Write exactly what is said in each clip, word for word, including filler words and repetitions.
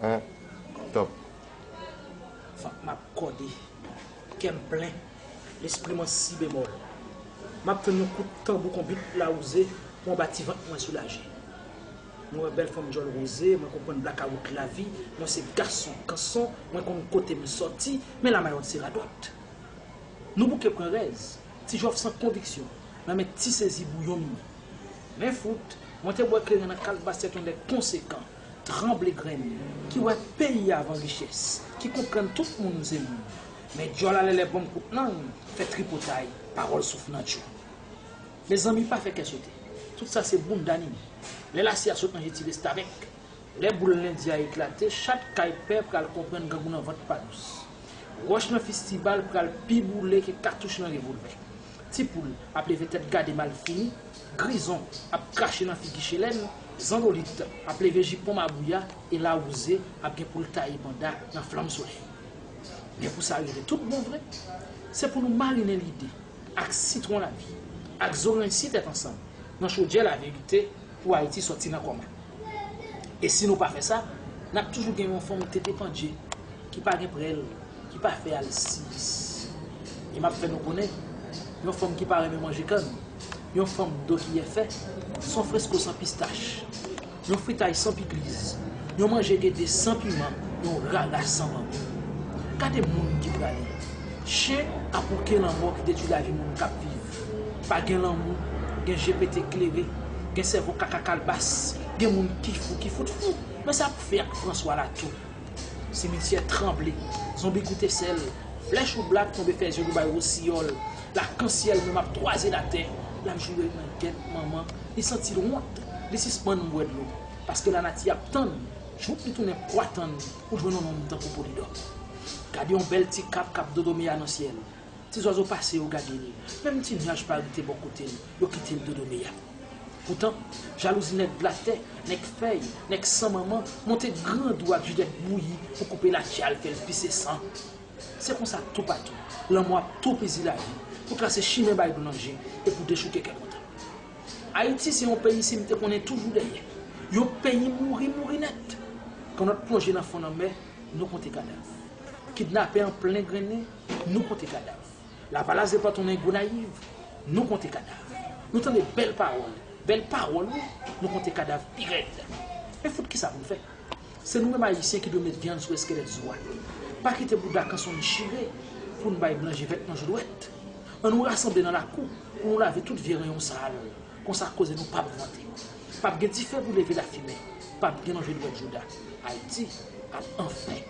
Hein? Top. Fank m ap kòde. Kè m plen. Lespri m an si bemòl. M ap tann yon kout tanbou konbit lawouze pou anba ti vant mwen soulaje. Mwen wè bèl fanm djòl woze, mwen konprann blakawout lavi, mwen se gason kanson, mwen konn kote m sòti, men lamayòt se radòt. Nou bouke pran rèz, ti jòf san konviksyon, nan men ti sezi bouyon mimi. Men fout, mwen te bwè kleren nan kalbas tèt yon nèg konsekan, tranble grenn, ki wè peyi avan richès, ki konprann tout moun se moun. Men djòl alèlè ban m kout lang, fè tripotay, pawòl souf nan djou. Mezanmi, pa fè kè sote. Tout sa se bounda nini. Lè lasya sot nan je ti restavèk. Lè boul lendi a eklate, chat kay pè pral konprann grangou nan vant pa dous. Wòch nan fistibal pral pi boule ke katouch nan revolvè. Ti poul ap leve tèt gade malfini, grizon ap krache nan figi chelèn, zandolit ap leve jipon mabouya e lawouze ap gen pou l taye banda nan flanm solèy. Men pou sa rive tout bon vre, se pou nou marinen lide ak sitwon lavi, ak zoranj si tèt ansanm, nan chodyè laverite pou Ayiti sòti nan kòma. E si nou pa fè sa, n ap toujou gen yon fanm tete pandje ki pa gen prèl, ki pa fè al sis. E m ap fè nou konnen, yon fanm ki pa renmen manje kann, yon fanm do ki yè fè, se yon fresko san pistach, yon fritay san pikliz, yon manje gede san piman, yon rara san mango. Gade moun ki prale. Chen ap wouke lanmò ki detwi lavi moun k ap viv. Pa gen lanmou, gen je pete klere, gen sèvo kaka kalbas, gen moun ki fou, ki fout fou. Men sa pou fè ak Franswa la tou. Simityè tranble, zonbi koute sèl, flèch ou blak tonbe fè zye dou bay wosiyòl, lakansyèl menm ap twaze latè, l ap joure nan gèt manman, li santi l wont, li sispann bwè dlo, paske lanati ap tann, jouk li tounen pwa tann pou jwenn yon nonm tankou Polidò. Gade yon bèl ti kap k ap dodomeya nan syèl. Ti zwazo pase yo gade l, menm ti nyaj pa rete bò kote l, yo kite l dodomeya. Poutan, jalouzi nèg latè, nèg fèy, nèg san manman monte grandou ak jidèt bouyi pou koupe latjè a l fè l pise san. Se konsa toupatou, lanmò ap toupizi lavi pou trase chimen bay boulanje e pou dechouke kè kontan. Ayiti se yon peyi si m te konnen toujou dèyè. Yon peyi mouri mouri nèt. Kannòt plonje nan fon lanmè, nou konte kadav. Kidnapè an plen grennen, nou konte kadav. Lavalas depòte yon nen Gonayiv, nou konte kadav. Nou tande bèl pawòl, bèl pawòl wi, nou konte kadav pi rèd. Men fout kisa pou n fè? Se nou menm Ayisyen ki dwe met vyann sou eskèlèt zo a. Pa kite bouda kanson n chire pou n bay blanje vèt nan jou dwèt. Ann nou rasanble nan lakou pou nou lave tout vye renyon sal. Konsa koze nou p ap vante. P ap gen dife pou leve lafimen. P ap gen lonje dwèt jouda. Ayiti ap anfen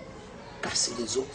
kase lezo.